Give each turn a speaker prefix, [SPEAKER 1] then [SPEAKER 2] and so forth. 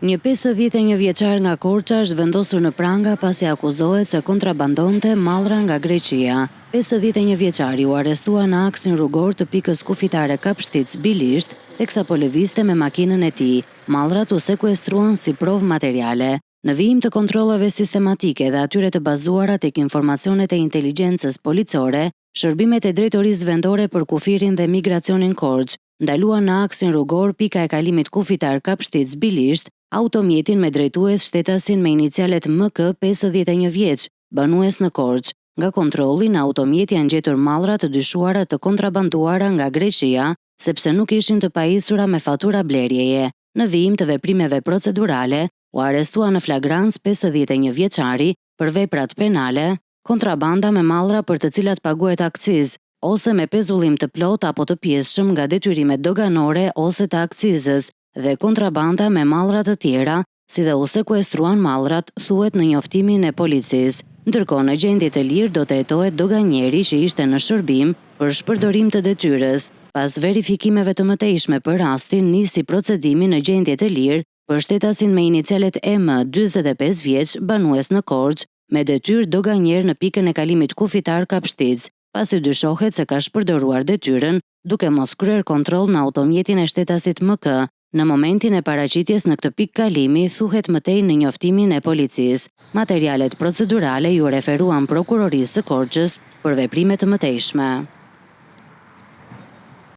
[SPEAKER 1] Një 51 vjeçar nga Korça është vendosur në pranga pasi akuzohet se kontrabandonte mallra nga Greqia. 51 vjeçari u arrestua në aksin rrugor të pikës kufitare Kapshticë-Bilisht, teksa po lëvizte me makinën e tij. Mallrat u sekuestruan si provë materiale. Në vijim të kontrolleve sistematike dhe atyre të bazuara tek informacionet e inteligjencës policore, shërbimet e Drejtorisë Vendore për Kufirin dhe Migracionin Korçë ndaluan në aksin rrugor pika e kalimit kufitar Kapshticë-Bilisht, automjetin me drejtues shtetasin me inicialet MK 51 vjeç, banues në Korçë. Nga kontrolli në automjet janë gjetur mallra të dyshuara të kontrabanduara nga Greqia, sepse nuk ishin të pajisura me fatura blerjeje. Në vijim të veprimeve procedurale, u arrestua në flagrancë 51 vjeçari për veprat penale, kontrabanda me mallra për të cilat paguhet akcizë, ose me pezullim të plotë apo të pjesshëm nga detyrimet doganore ose të akcizës dhe kontrabanda me mallra të tjera, si dhe u sekuestruan mallrat, thuhet në njoftimin e policisë. Ndërkohë në gjendje të lirë do të hetohet doganieri që ishte në shërbim për shpërdorim të detyrës. Pas verifikimeve të mëtejshme për rastin, nisi procedimi në gjendje të lirë për shtetasin me inicialet EM, 45 vjeç, banues në Korçë, me detyrë doganier në pikën e kalimit kufitar Kapshticë, pasi dyshohet se ka shpërdoruar detyrën duke mos kryer kontroll në automjetin e shtetasit MK në momentin e paraqitjes në këtë pikë kalimi, thuhet më tej në njoftimin e policisë. Materialet procedurale iu referuan Prokurorisë së Korçës për veprime të mëtejshme.